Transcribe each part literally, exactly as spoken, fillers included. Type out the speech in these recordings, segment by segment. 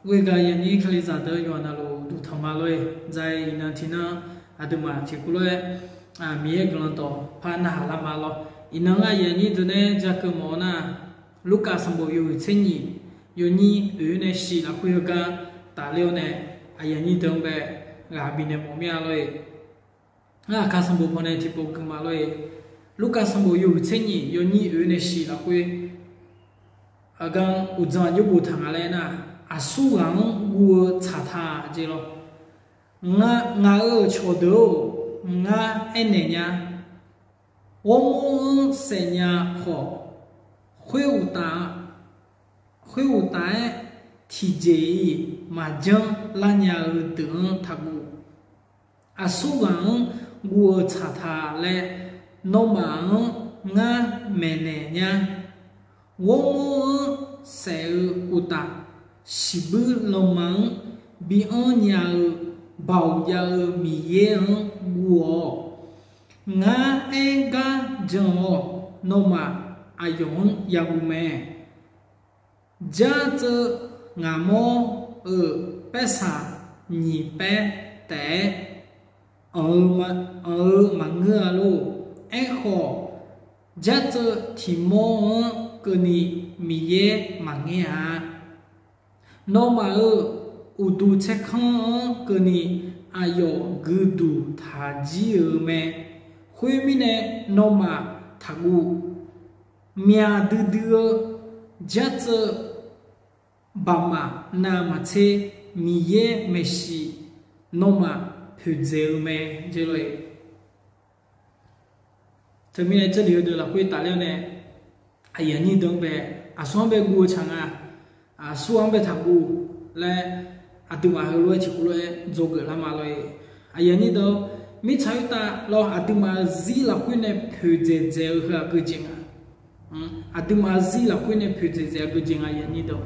Ghoergaq yaqnyir kalizaq deuq yawqha navluf duqtanq ma lor-e. Dzaq-iq iqnan tiqnan aqduimaf tiqkawv lof-aer Miqyaer guiqlanq dawq par narhaq lar ma lor. Iqnan ngar aqyuif aqnyir deuq nae jakeuv mawf-eu nar, Lurkaf sanqbof yawhuiq tser nyiq, yawnyir oeq nae shiq lafkhoer heugar tafler-awr nae, aqyuif aqnyir deuq-anr bae ghaq bifnaeq mawf mir-a lor-e. Ngar Aqkaq sanqbof pawnae tiqpov gui ma lor-e. Lurkaf sanqbof yawhuiq tser nyiq, yawnyir oeq nae shiq lafkhoer, aqgan uqdzan aqjox boftaq nga laer nar, aqsurghaq-anr guv-eu tsaqtaq jeq lor. Ngaq-euq cawqdeuq-or, ngar aernaeq nya. Ghawrmawr-anr saef nya khawf, khoeruqtaf, khoeruqtaf-aer tiqjeq-iq maqjanr lar nya-eu deuq-anr taqguv. Aqsurghaq-anr guv-eu tsaqtaq laer nawmaf-anr ngar maeqnaeq nya. Ghawrmawr-anr saef-eu uqtaf, shiqbuir lanma-anr bianr nya-eu Baoq jav-eu Miqyaer-anr guv-awq. Ngar aer gar jan-awq. Nawmaf aqyawf-anr yaguv mae. Jartseuv ngaqmawr-euq paersaq nyiq paer taef-aer anq-eu maqngeur-a lor. Aerkhawf, jartseuv tiq mawr-anr keuvni Miqyaer maqngaer-a. Nawmaf-euq uqduq tsaerkanr-anr keuvni aqyawf guiduq taq jir-eu mae. Khoermirnae, nawmaf taqguv. Myaq duidui-eu jartseuv baqmaf navmaqtser Miqyaer maeqshi nawmaf poeqdzaeq-eu mae jeq lor-e. Teumirnae, jarlif heudeuq lafkhoer tafler-awr nae, aqyuif aqnyir deuq-anr bae, aqsur-anr bae guv-eu tsaq nga, aqsur-anr bae taqguv laer, aqduimaf heulof-aer tiqkawv lof-aer dzawgeuf lar ma lor-e. Aqyuif aqnyir deuq, mirtsaq khoertav lawr aqduimaf-euq zir lafkhoer nae poeqdzaeq dzaeq-eu heu aqgeu jeq nga. Aqduimaf-euq zir lafkhoer nae poeqdzaeq dzaeq aqgeu jeq nga, aqyuif aqnyir deuq.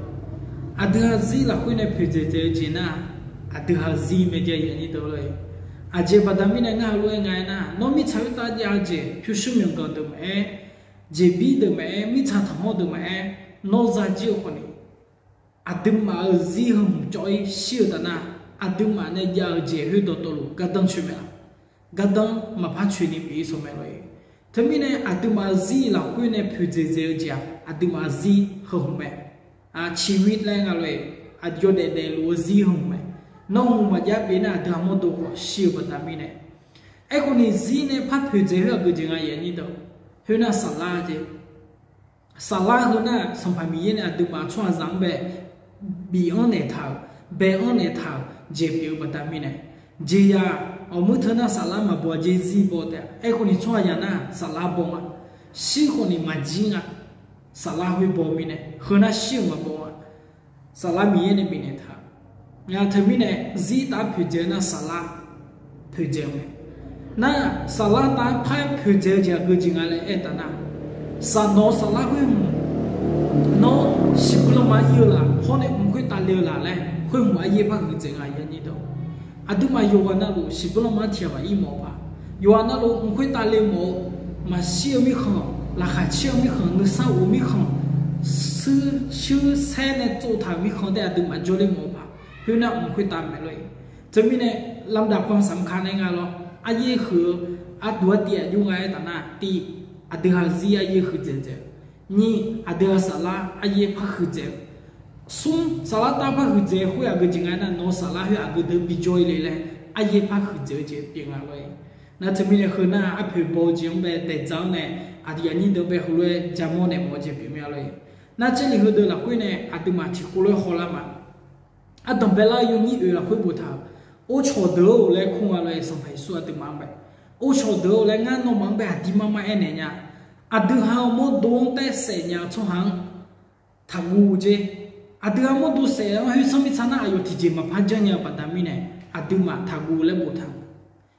Aqdui ha zir lafkhoer nae poeqdzaeq dzaeq-eu jeq nar, aqdui ha zir mae jeq, aqyuif aqnyir deuq lor-e. Aqjeq baqda mirnae ngar heulof-aer nga-aer nar, nawr mirtsaq khoertav jav-eu jeq pyurshuir myawqganq deuq maqaer, jeqbir deuq maqaer, mirtsaq tanqhawr deuq maqaer, nawr zajir-eu khawf ni, aqduimaf-euq zir heu hmq cawv-ir shir-eu taf nar, aqduimaf nae jav-eu jeq khoer dawqtawvluf gardanr coer mae laf. Gardanr maqpar coeni pyeuf-ir sawq mae lor-e. Teumirnae aqduimaf-euq zir lafkhoer nae poeqdzaeq dzaeq-eu jeq-aq, aqduimaf-euq zir heu hmq mae. Ciqmir laer nga lor-e, aqyawf daefdaef luf-eu zir heu hmq mae. Nawr hmq maqjav pyeuf nar, aqdui ha mawrdo khawf shir-eu baqda mirnae. Aerkhawf ni zir nae par poeqdzaeq khoer aqgeu jeq nga, aqyuif aqnyir deuq. Khoernar saflar jeq. Saflar heu nar, Sanqpaq Miqyaer nae aqduimaf tsawrhaqzaq-anr bae bif-anr naeqtaq-euq, bae-anr naeqtaq-euq jeq pyeuf-eu baqda mirnae, jeqzaq awqmuir teu nar saflar maqbaw jeq zir baw taef-a. Aerkhawf ni tsawrhaqzaq nar saflar baw nga. Shir khawf ni maqjir nga. Saflar khoer baw mirnae, heu nar shir-euq maqbaw nga. Saflar Miqyaer nae bifnaeq taq-eu nga. Teumirnae zir tav-aer poeqdzaeq-eu nar saflar poeqdzaeq-eu mae. Nar, saflar tav-aer par-aer poeqdzaeq-eu jeq aqgeu jeq nga laer aer taf nar, saqnawq-eu saflar khoer hmq, nawr shiqbuir lanma ir-eu laf, hawr nae mq khoertav le-eu laf laer khoer hmq aryaer par huiqdzaeq nga, aqyuif aqnyir deuq. Aqduimaf yawqghaq navluf shiqbuir lanma-anr tiq ghaq maqir mawf-eu paq. Yawqghaq navluf mq khoertav le mawf-eu, maqshir-eu mirkhanq, laqkhaq caer-eu mirkhanq, nuisar of-eu mirkhanq, shuir shuir saer nae tsovtaq-euq mirkhanq taef aqduimaf jawrler mawf-eu paq. Khoernar mq khoertav maeq lor-e. Teumirnae ลำดับความสำคัญ nae nga lawr, aryaer huiq-eu arduq artiv aqjox nga aer taf nar, tiq, aqdui ha zir aryaer huiqdzaeq dzaeq-eu. Nyiq, aqdui ha saflar aryaer par huiqdzaeq-eu. Smr, saflar tav par huiqdzaeq khoer aqgeu jeq nga nar, nawq-eu saflar khoer aqgeu deuq bijawr-ir le laer aryaer par huiqdzaeq-eu jeq pyeuf nga lor-e. Nar teumirnae heu nar arpoeq baw-eu jeq-anr bae daeqdzaq-anr nae aqdui aqnyir deuq bae heulof-aer jamawr naeq mawf-eu jeq pyeuf mir-a lor-e. Nar Jarlif heudeuq lafkhoer nae aqduimaf tiqkawv lof-aer hawlar ma. Ardanq baelar-eu yawnyir oeq lafkhoer boftaq-euq, or cawqdeuq-or laer kur nga lor-e. Sanqpaq Yeqsur aqduimaf-anr bae, or cawqdeuq-or laer ngar nawmaf-anr bae aqdir mar mar aernaeq nya. Aqdui ha-eu mawrdo-anr taef saef nya-eu tsawrhaq-anr taqguv jeq. Aqdui ha mawrdo saef-anr khoer sanr mirtsa nar aqyawf tiqjeq maqpar janrnya-eu baqda mirnae, aqduimaf taqguv laer boftaq-eu.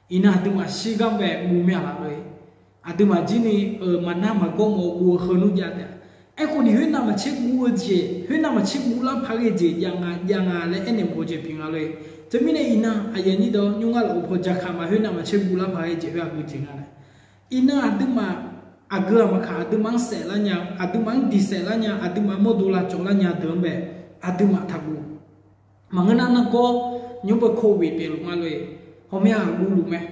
Iqnan aqduimaf shirgar bae guv mir-a laf lor-e. Aqduimaf jirni-euq maqnar maqgawr mawf-eu guv-eu heu nmr jav taef-a. Aerkhawf ni khoernav maqtser guv-eu jeq, khoernav maqtser guvlar paq ghae jeq jav nga jav nga laer aernaeq mawf-eu jeq pyeuf nga lor-e. Teumirnae iqnan aqyuif aqnyir deuq, nymr ngar lafov paw jakaq ma, khoernav maqtser guvlar paq ghae jeq khoer aqgeu jeq nga laer. Iqnan aqduimaf aqgeu-aq maqkaq, aqduimaf-anr saeflar nya, aqduimaf-anr diq saeflar nya, aqduimaf mawrdo lavcawv lar nya deuq-anr bae aqduimaf taqguv. Maqngeur nar nargawr nymr bae โควิด pyeufluf nga lor-eq. Ghawqmya aqguv luf mae.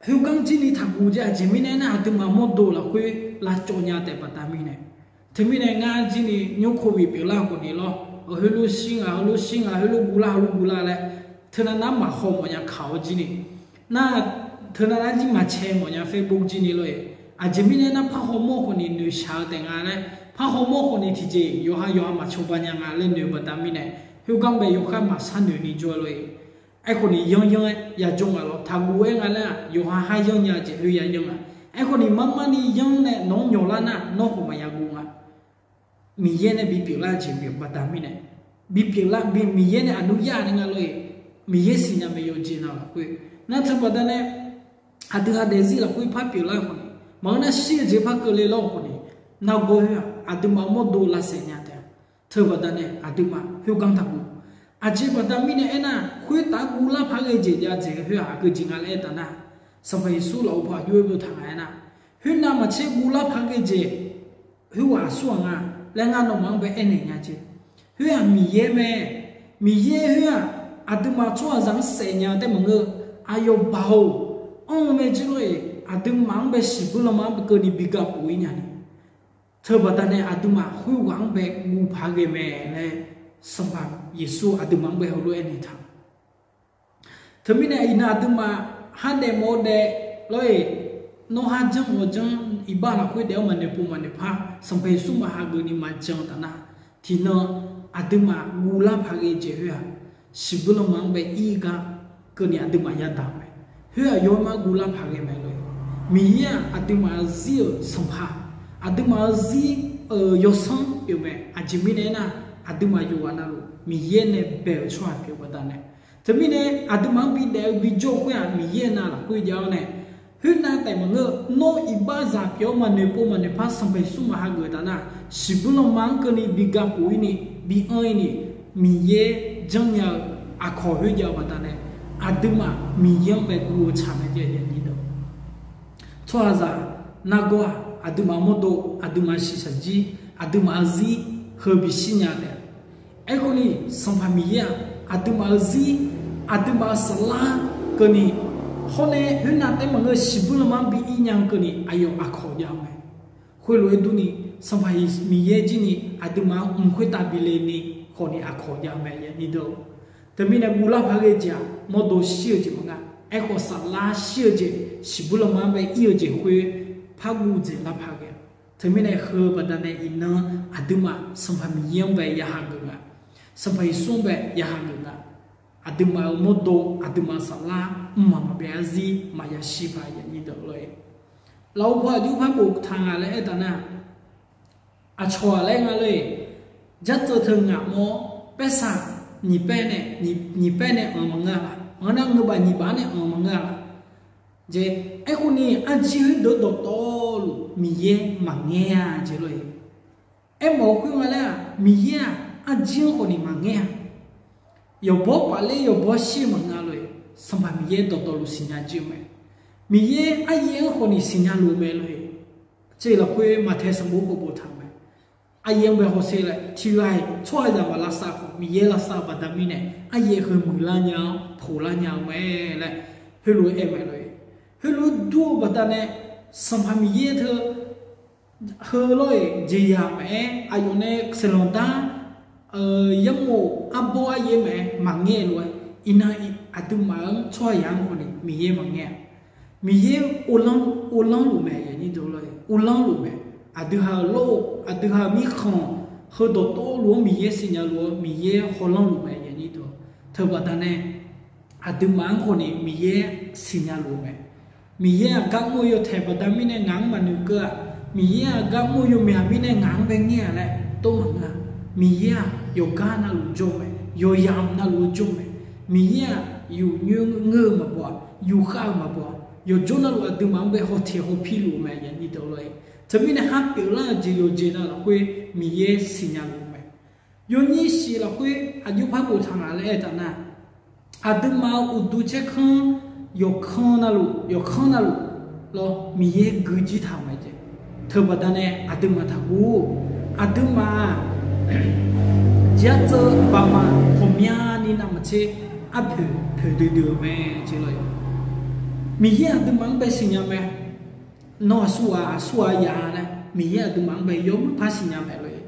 Khoergar jir ni taqguv jeq aqjeq mirnae aernar, aqduimaf mawrdo lafkhoer lavcawv nya taef baqda mirnae. Teumirnae ngar jir ni nymr โควิด pyeuflar khawf ni lawr, heulof shir nga heulof shir nga, heulof guvlar heulof guvlar laer, teunav nar maqhaw mawfnya kaq-awr jir ni, nar, teunav nar jir maqcae mawfnya Facebook jir ni lor-eq. Aqjeq mirnae aernar, parhaw mawr khawf ni noeqshaq-eu taef nga laer, parhaw mawr khawf ni tiqjeq yawqha yawqha maqcawba nya nga laer noeq-eu baqda mirnae, khoergar bae yawkhar maqshar noeq ni jawr-eu lor-eq. Aerkhawf ni yanr yanr-aer yajawr nga lawr, taqguv-aer nga laer-aq, yawqha har yanr nya jeq khoer yayanr nga. Aerkhawf ni marmar ni yanr nae nawq-anr nyawq lar nar, nawr khawf maqya guv nga. Miqyaer nae bipyeuf lar jeq pyeuf baqda mirnae, bipyeuf lar bi Miqyaer nae aqnur yar ni nga lor-eq. Miqyaer siqnya mae yawqjeq nav lafkhoer. Nar teu baqda nae, aqdui ha daefzir lafkhoer par pyeuflar khawf ni, maqngeur nar shir-eu jeq par keuvle lawr khawf ni, nargawr khoer-aq aqduimaf mawrdo lavsaef nya taef-a. Teu baqda nae aqduimaf khoergar taqguv. Aqjeq baqda mirnae aernar, khoertav guvlar paq ghae jeq jav dzaeq-eu khoer-aq aqgeu jeq nga laer aertaq nar, Sanqpaq Yeqsur lafov paw aqjox-aer boftaq nga aernar, khoernav maqtser guvlar paq ghae jeq khoerghaq aqsurghaq nga laer ngar nawmaf-anr bae aernaeq nya jeq. Khoer-aq Miqyaer mae. Miqyaer khoer-aq, aqduimaf tsawrhaqzaq-anr saef nya-eu taef maqngeur. Aqyawf baoq anr-eu mae jir lor-eq. Aqduimaf-anr bae shiqbuir lanma-anr keuvni bi gaq khof-ir nya ni, teu baqda nae aqduimaf khoerghaq-anr bae guv paq ghae mae laer, Sanqpaq Yeqsur aqduimaf-anr bae heulof-aer aernaeq taq. Teumirnae iqnan aqduimaf har daef mawf-eu daef lawr-eq, nawr har janr mawf-eu janr, iqbax lafkhoer daef-awr maqnoeq pov maqnoeq par Sanqpaq Yeqsur maqhageuf ni maqjan taf nar, tiqnan aqduimaf guvlar paq ghae jeq khoer-aq, shiqbuir lanma-anr bae ir gar keuvni aqduimaf yadaq-eu mae. Khoer-aq yawr mar guvlar paq ghae mae lor-eq. Miqyaer-aq aqduimaf-euq zir-euq sanqpaq, aqduimaf-euq zir-euq yawsanr pyeuf mae. Aqjeq mirnae aernar, aqduimaf yawqghaq navluf Miqyaer nae bae-euq tsawrhaq pyeuf baqda nae, teumirnae aqduimaf-anr bidaef-eu bijawr-eu khoer-aq Miqyaer nav lafkhoer jav-awr nae, khoernav taef maqngeur, nawr iqbaxzaq pyeuf-awr maqnoeq pov maqnoeq par Sanqpaq Yeqsur maqhageuf taf nar, shiqbuir lanma-anr keuvni bi gaq khof-ir ni, bi anr-ir ni, Miqyaer janrnya-eu aqkawq khoer jav-eu baqda nae, aqduimaf Miqyaer-anr bae guv-eu tsaq mae jeq aqyuif aqnyir deuq. Tsawrhaqzaq nargawr-aq aqduimaf mawrdo, aqduimaf shiqshaq jir, aqduimaf-euq zir heu bishir nya taef-a. Aerkhawf ni Sanqpaq Miqyaer-aq aqduimaf-euq zir, aqduimaf-euq saflar keuvni, hawr nae khoernav taef maqngeur shiqbuir lanma-anr bi ir nya-eu keuvni aqyawf aqkawq jav-eu mae. Khoerlof-aer durni, Sanqpaq Miqyaer jir ni aqduimaf-anr mq khoertav bi le ni khawf ni aqkawq jav-eu mae aqyuif aqnyir deuq. Teumirnae guvlar paq ghae jeq-aq mawrdo shir-eu jeq maqnga. Aerkhawf saflar shir-eu jeq, shiqbuir lanma-anr bae ir-eu jeq khoer par guv dzaeq lar paq ghae-a. Teumirnae heu baqda nae iqnan aqduimaf Sanqpaq Miqyaer-anr bae ya hageuf nga. Sanqpaq Yeqsur-anr bae ya hageuf nga. Aqduimaf-euq mawrdo, aqduimaf-euq saflar mqmaq maqbyav zarzir maqya shir paq aqyuif aqnyir deuq lor-eq. Lafov paw aqjox par boftaq nga laer aertaq nar, aqcawq-aq laer nga lor-eq, jartseuv teu ngaq mawr-awr, paersaq nyiq paer nae, nyiq paer nae anq maqngeur-a laq. Anq nar ngeur baf nyiq baf nae anq maqngeur-a laq. Jeq, aerkhawf ni arjir khoerdeuq dawqtawvluf Miqyaer maqngaer-a jeq lor-eq. Aermawf-eu khoer nga laer-aq, Miqyaer-aq arjir-anr khawf ni maqngaer-a. Yawqbawr paf ler yawqbawr shir-eu maqnga lor-eq. Sanqpaq Miqyaer dawqtawvluf siqnya jir-eu mae. Miqyaer aryaer-anr khawf ni siqnya luf-eu mae lor-eq. Tser lafkhoer Maqtaeq sanqbof khawf boftaq-eu mae. Aryaer-anr bae hawsher laer tiqghaq-iq tsawrhaqzaq maq lavsav khawf Miqyaer lavsav-eu baqda mirnae aryaer heu muiqlar nya-awr poqlar nya-eu mae laer heulof-aer aer mae lor-eq. Heulof-aer dur-eu baqda nae Sanqpaq Miqyaer teu heu lawr-eq jeqzaq maqaer aqyawf nae saqlaq dar yarmof arbawr aryaer maqaer maqngaer lof-aer, iqnan aqduimaf-anr tsawrhaqzaq-anr khawf ni Miqyaer maqngaer-a. Miqyaer uvlanr luf mae, uvlanr luf mae. Aqdui ha-euq lawr-eu, aqdui ha-euq mirkhanq, heu dawqtawvluf-anr Miqyaer siqnya luf-awr Miqyaer hawlanr luf mae. Teu baqda nae aqduimaf-anr khawf ni Miqyaer siqnya luf mae. Miqyaer aqgar mr-eu yawtaeq baqda mirnae ngaq-anr maqnoeq keuv-a. Miqyaer aqgar mr-eu yawmyaq mirnae ngaq-anr bae ngaer-a laer tov maqngeur-a. Miqyaer-aq yawqgar navluf jawr mae, yawqyamq navluf-eu jawr mae. Miqyaer-aq yufnyoer ngeur-eu maqbaw-a, yufkhav-eu maqbaw-a, yawqjawr navluf aqduimaf-anr bae hawteq hawpir luf-eu mae. Teumirnae khar pyeuflar-eu jeq yawqjeq nav lafkhoer Miqyaer siqnya luf-eu mae. Yawnyir shif lafkhoer aqjox par boftaq nga laer aertaq nar, aqduimaf-euq uqduq tsaerkanr yawqkanr navluf, yawqkanr navluf lawr Miqyaer guijir taq-euq mae jeq. Teubaqda nae aqduimaf taqguv-or, aqduimaf-aq Jeq-ar tseuv baqmaf ghawqmyani navmaqtser arpoeq poeqdui dui-eu mae jeq lor-eq. Miqyaer aqduimaf-anr bae siqnya mae. Nawr aqsurghaq aqsurghaq ya laer Miqyaer aqduimaf-anr bae yawmuiq par siqnya mae lor-eq.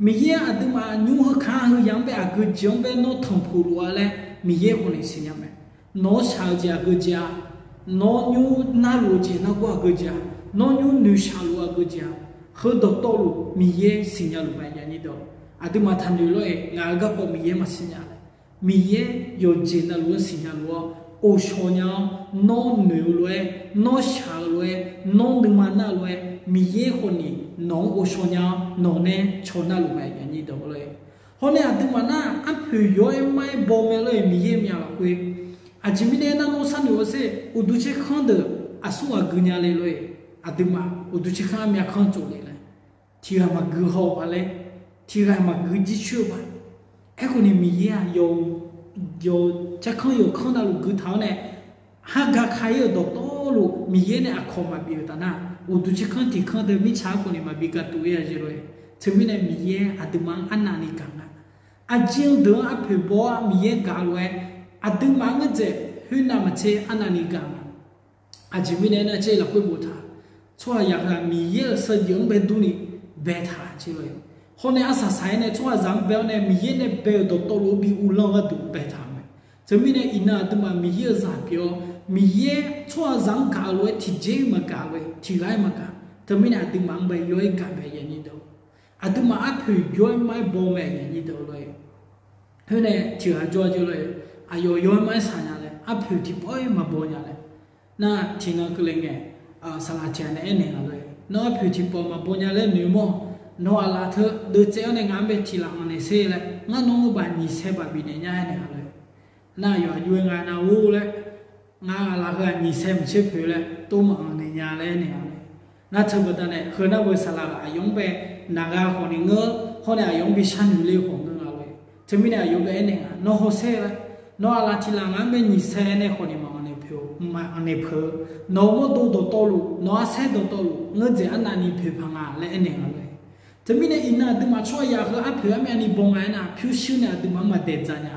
Miqyaer aqduimaf nymr heu kaq-anr heu yamq-anr bae aqgeujeq-anr bae nawr tanqpuq luf-a laer Miqyaer khawf ni siqnya mae. Nawq-anr shaq-eu jeq aqgeujeq-a, nawr nymr narluf-eu jeq nargawr aqgeujeq-a, nawr nymr noeqshaq luf-eu aqgeujeq-a, heu dawqtawvluf Miqyaer siqnya luf mae aqnyir deuq. Aqduimaf taqnoeq lor-eq, ngaq-euq garkawv Miqyaer maqsiqnya laer. Miqyaer yawqjeq navluf-anr siqnya luf-awr, ghovshaw nya-awr, nawr noeq-eu lof-aer, nawr shaq-eu lof-aer, nawr nuima nar-eu lof-aer, Miqyaer khawf ni nawq-anr ghovshaw nya-awr, nawq nae caw narluf mae aqnyir deuq lor-eq. Hawr nae aqduimaf nar arpoeq yaw-aer mar-aer baw mae lor-eq, Miqyaer myav lafkhoer. Aqjeq mirnae aernar, nawr sharnoeq-awr sher, uqduq tserkanr deuq aqsurghaq gui nya le lor-eq. Aqduimaf uqduq tserkanr armyav kanr tsov le laer, tiq ghaq maqgui haw-eu paq laer, tiq ghaq maqgui jircoer-eu paq. Aerkhawf ni Miqyaer-aq, yawq, yawq tserkanr yawqkanr navluf gui taq-awr nae, har gaka-ir-euq dawqtawvluf Miqyaer nae aqkawq maqbif-euq taf nar, uqduq tserkanr tiq kanr deuq mirtsaq-anr khawf ni maqbi gaqtuf-ir-a jeq lor-eq. Teumirnae Miqyaer aqduimaf-anr arnavni gaq nga. Aqjeq-eu deuq-anr arpoeq baw-awr Miqyaer gaq lof-aer, aqduimaf-anr ngeur dzaeq khoer navmaqtser arnavni gaq nga. Aqjeq mirnae aernar, caer lafkhoer boftaq, tsawrhaqzaq heu-aq Miqyaer-euq shaevdzeuf-anr bae durni baetaq jeq lor-eq. Hawr nae arsaq saq-aer nae tsawrhaqzaq-anr bae-awr nae Miqyaer nae bae-euq dawqtawvluf-anr bi uvlanr-eu gharduq baetaq-eu mae. Teumirnae iqnan aqduimaf Miqyaer-euq zaq pyeuf-awr, Miqyaer tsawrhaqzaq-anr gaq-eu lof-aer tiqjeq-iq maqgaq lof-aer, tiq ghaq-iq maqgaq. Teumirnae aqduimaf-anr bae yaw-aer gaq mae aqnyir deuq. Aqduimaf arpoeq yaw-aer mar-aer baw mae aqnyir deuq lor-eq. Khoer nae tiq ghaq jawr-a jeq lor-eq, aqyawf yaw-aer mar-aer shaq nya laer arpoeq tiqpawf-aer maqbaw nya laer. Nar tiqnan keuvle ngae, saqlaq tiq ghaq nae aernaeq nga lor-eq, nawr arpoeq tiqpawf maqbaw nya laer noeq mawr, nawq aqlaf teu deuvtsaev-awr nae ngaq-anr bae tiq laf anq naeq sher laer, ngar nawr ngeur baf nyiq sae baf bifnaeq nya aernaeq nga lor-eq. Nar aqyawf aqjox-aer nga nar or laer, ngar aqlaf heu-aq nyiq sae maqtser poeq laer tov maqanq naeq nya laer aernaeq nga lor-eq. Nar teu baqdanae heu nar-eu saqlaq ghaq aqyawf-anr bae naq gha khawf ni ngeur, hawr nae aqyawf-anr bi sharnoeq le-eu khawf ngeur nga lor-eq. Teumirnae aqyawf bae aernaeq nga, nawr hawsher laer, nawr aqlaf tiq laf ngaq-anr bae nyiq sae nae khawf ni maqanq naeq poeq-eu, maqanq naeq poeq-eu, nawq-euq mawrdo dawqtawvluf, nawq-euq arsaer dawqtawvluf, ngeur dzaeq arnavni poeq paq nga laer aernaeq nga lor-eq. Teumirnae iqnan aqduimaf tsawrhaqzaq heu arpoeq armyavni baw nga aernar, pyurshuir nae aqduimaf-anr maqdaeq dzaq nya.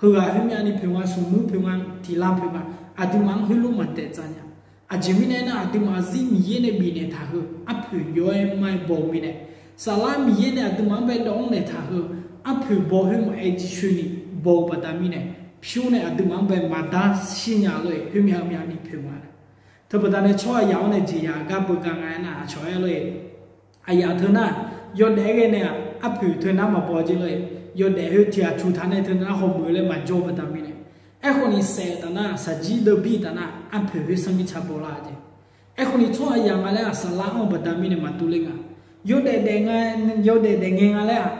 Heughaq khoermyavni poeq nga, smq muir poeq nga, tiq lar poeq nga, aqduimaf-anr heulof maqdaeq dzaq nya. Aqjeq mirnae aernar, aqduimaf zir Miqyaer nae bifnaeq taq heu arpoeq yaw-aer mar-aer baw-eu mirnae, saflar Miqyaer nae aqduimaf-anr bae dawv-anr naeq taq heu arpoeq baw khoer maqaer jircoer ni baw-eu baqda mirnae, pyur nae aqduimaf-anr bae maqdar shir nya lor-eq, khoermyav heumyavni poeq nga. Teu baqdanae tsawrhaqzaq-awr nae jeqzaq gar beugar nga aernar, aqcawq aer lor-eq. Aqyaf teu nar, yawdaef-aer ghae nae-aq arpoeq teu nar maqbaw jeq lor-eq. Yawdaef heu tiq ghaq cuq taq nae teu nar hawmuiq-eu laer maqjawr-eu baqda mirnae, aerkhawf ni saef-eu taf nar, saqjir deuvbir taf nar arpoeq khoer sanr mirtsa bawlar-a jeq. Aerkhawf ni tsawrhaqzaq nga laer-aq saflar anr-eu baqda mirnae maqdur ler nga. Yawdaef daef nga, yawdaef daef ngae nga laer-aq,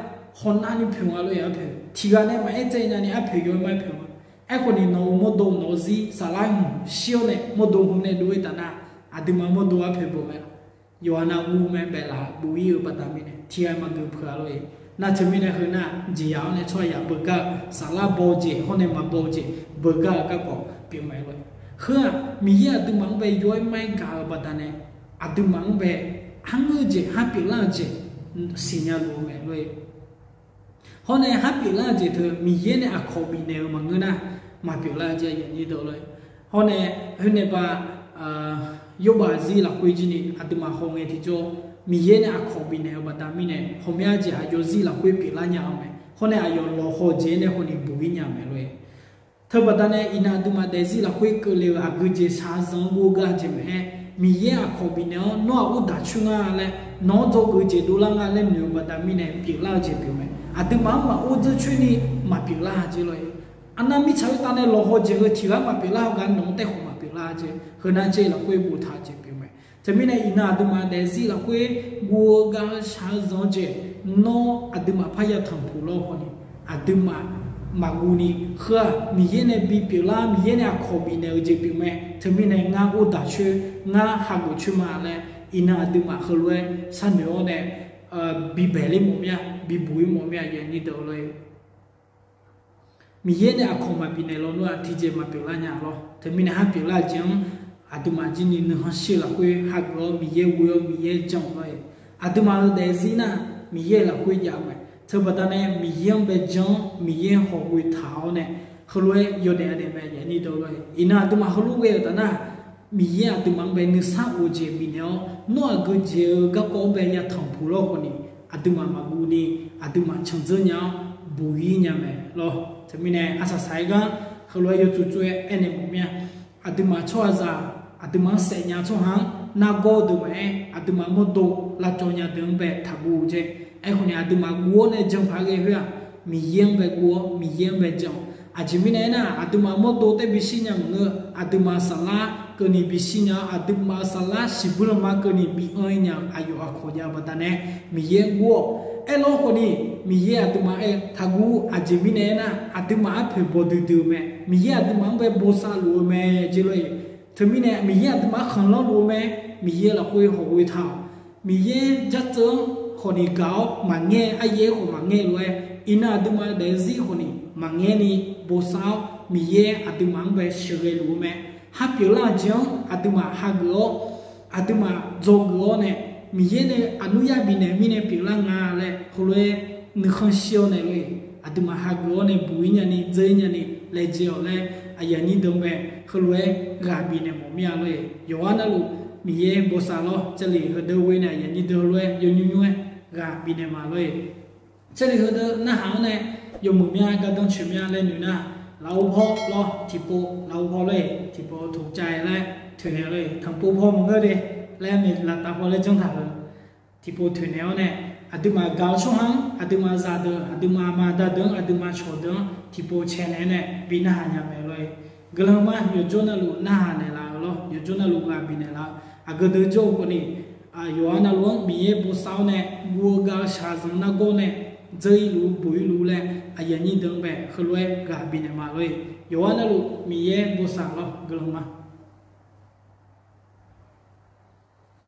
hawnar ni poeq nga lor-eq arpoeq. Tiq ghaq nae maqaer tsaev nya ni arpoeq yaw-aer mar-aer poeq nga. Aerkhawf ni nawq-euq mawrdo nawq-eu zir saflar hmq shir-awr nae mawrdo hmq nae dov-aer taf nar, aqduimaf mawrdo arpoeq bawq mae. Yawqha navguv mae baef laf buf-ir-eu baqda mirnae tiq ghaq maqgeuf peuq-a lor-eq. Nar teumirnae heu nar jeqzaq-awr nae tsawrhaqzaq beugar-eu saflar baw-eu jeq hawr nae maqbaw-eu jeq beugar-eu garkawv pyeuf mae lor-eq. Heu-aq Miqyaer aqduimaf-anr bae yaw-aer mar-aer gaq-eu baqdanae, aqduimaf-anr bae har ngeur-eu jeq, har pyeuflar-eu jeq siqnya luf-eu mae lor-eq. Hawr nae har pyeuflar-eu jeq teu Miqyaer nae aqkawq bifnaeq-eu maqngeur nar, maqpyeuflar-eu jeq aqnyir deuq lor-eq. Hawr nae, khoer nae ba, Yawrbav zir lafkhoer jir ni aqduimaf hawngae tiqjawr, Miqyaer nae aqkawq bifnaeq-eu baqda mirnae, ghawqmya jeq aqyawf zir lafkhoer pyeuflar nya-eu mae. Hawr nae aqyawf lawqhaw jeq-aer nae khawf ni buq-ir nya mae lor-eq. Teubaqda nae iqnan aqduimaf daefzir lafkhoer keuvle-eu aqgeujeq shaqzanq-anr ghovgar jeq mae-aer, Miqyaer aqkawq bifnaeq-awr nawr-aq ur daq coer nga laer, nawq-anr dzawgeuf jeq dovlar nga laer noeq-eu baqda mirnae pyeuflar-eu jeq pyeuf mae. Aqduimaf-anr maqur dzeur coer ni maqpyeuflar-a jeq lor-eq. Arnav mirtsaq khoertav nae lawqhaw jeq heu tiq ghaq maqpyeuflar hawgaq nawq-anr taekhawf maqpyeuflar-a jeq, heu nar jeq lafkhoer boftaq-eu jeq pyeuf mae. Teumirnae iqnan aqduimaf daefzir lafkhoer guv-eu gar-eu shaq-eu zanq-eu jeq, nawr aqduimaf parya tanqpuq lawr khawf ni, aqduimaf maqguv ni, heu-aq Miqyaer nae bipyeuf lar, Miqyaer nae aqkawq bifnaeq-eu jeq pyeuf mae. Teumirnae ngar ur daq coer, ngar hageuf coer ma laer, iqnan aqduimaf heulof-aer sharnoeq-awr nae bibaeq ler mawf mir-a, bibuq-ir mawf mir-a, aqnyir deuq lor-eq. Miqyaer nae aqkawq maqbifnaeq lawnmr-aq tiqjeq maqpyeuflar nya lawr. Teumirnae har pyeuflar-eu jeq-anr aqduimaf jir ni nuikhanr shir-eu lafkhoer hageuf-awr Miqyaer ghoe-awr Miqyaer jan-eu lor-eq. Aqduimaf-euq daefzir nar Miqyaer lafkhoer jav-eu mae. Teubaqda nae Miqyaer-anr bae jan-awr Miqyaer hawq ghoe taq-awr nae, heulof-aer yawdaef adaef mae yaf nyir deuq lor-e. Iqnan aqduimaf heulof ghae-euq taf nar, Miqyaer aqduimaf-anr bae nuisar of jeq bifnaeq-awr, nawr aqgeujeq-eu garkawv-anr bae yatanq puq lawr khawf ni, aqduimaf maqguv ni, aqduimaf candzeur nya-awr buq-ir nya mae lawr. Teumirnae arsaq saq-aer gar heulof-aer yawtsov tsov-aer aernaeq mawf mir-a. Aqduimaf tsawrhaqzaq, aqduimaf-anr saef nya tsawrhaq-anr nargawr deuq maqaer, aqduimaf mawrdo lavcawv nya deuq-anr bae taqguv jeq. Aerkhawf ni aqduimaf guv-awr nae jan paq-aer ghae khoer-aq, Miqyaer-anr bae guv-awr Miqyaer-anr bae jan-awq. Aqjeq mirnae aernar, aqduimaf mawrdo taer bishir nya maqngeur-eu, aqduimaf saflar keuvni bishir nya-awr, aqduimaf saflar shiqbuir lanma keuvni bi anr-ir nya-eu aqyawf aqkawq jav-eu baqdanae Miqyaer guv-awq. Aerlawr khawf ni, Miqyaer aqduimaf aer-eu taqguv. Aqjeq mirnae aernar, aqduimaf arpoeq bawduidui-eu mae. Miqyaer aqduimaf-anr bae bosav luf-eu mae jeq lor-e. Teumirnae Miqyaer aqduimaf-anr khanqlanr luf-eu mae. Miqyaer lafkhoer hawq ghoe taq-awq. Miqyaer jartseuv-anr khawf ni gaq-awr maqngaer, aryaer khawf maqngaer lof-aer, iqnan aqduimaf daefzir khawf ni maqngaer ni bosav-awr, Miqyaer aqduimaf-anr bae sheuqghae luf-eu mae. Har pyeuflar-eu jeq-anr aqduimaf hageuf-awr, aqduimaf dzawgeuf-awr nae, Miqyaer nae aqnur yar bifnaeq mirnae pyeuflar nga laer heulof-aer nuikhanr shir-awr nae lor-e. Aqduimaf hageuf-awr nae buq-ir nyani dzeur-ir nyani laejae-awq laer aqyuif aqnyir deuq-anr bae heulof-aer ghaq bifnaeq mawf mir-a lor-e. Yawqghaq navluf Miqyaer bosav lawr. Jarlif heudeuq ghoe nae aqyuif aqnyir deuq heulof-aer yawnymr nymr-aer ghaq bifnaeq ma lor-e. Jarlif heudeuq narhaq-anr nae yawmuiq mya gardanr coeq mya laer noeq nar, lafov paw lawr tiqpov, lafov paw lor-e, tiqpov toqcav-aer laer toeqnaeq lor-e, tanqpov paw maqngeur de laer maeq laftav paw laer janr taq-eu tiqpov toeqnaeq-awr nae, aqduimaf gaq-eu tsawrhaq-anr, aqduimaf zaqdeuq, aqduimaf aqma aqda deuq-anr, aqduimaf cawqdeuq-anr tiqpov caenaeq-aer nae bi narhaq nya mae lor-e. Guiqlanq ma, yawqjawr navluf narhaq naeqlaf-eu lawr, yawqjawr navluf ghaq bifnaeq laf-eu. Aqgeu deuq jawr-eu khawf ni, yawqghaq navluf-anr Miqyaer bosav-awr nae guv-eu gaq-eu shaqzanq nargawr nae dzeur-ir luf buq-ir luf laer aqyuif aqnyir deuq-anr bae heulof-aer ghaq bifnaeq ma lor-e. Yawqghaq navluf Miqyaer bosav lawr, guiqlanq ma.